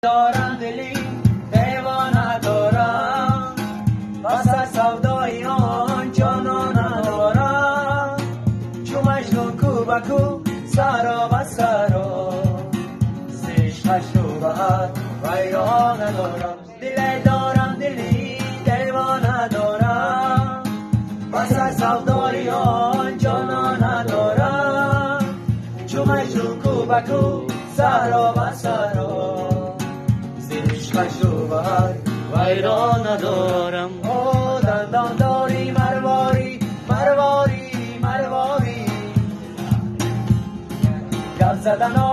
Дорам дили девона дорам, пас аз савдои он ҷонона дорам. Чу Маҷнун ку ба ку, саро ба саро, зи ишқаш рӯ ба ҳар вайрона дорам. Диле дорам, дили девона дорам, пас аз савдои он ҷонона дорам. Чу Маҷнун ку ба ку, саро ба саро, зи ишқаш рӯ ба ҳар вайрона дорам. О дандон дорӣ марворӣ, марворӣ, марворӣ, гап задан.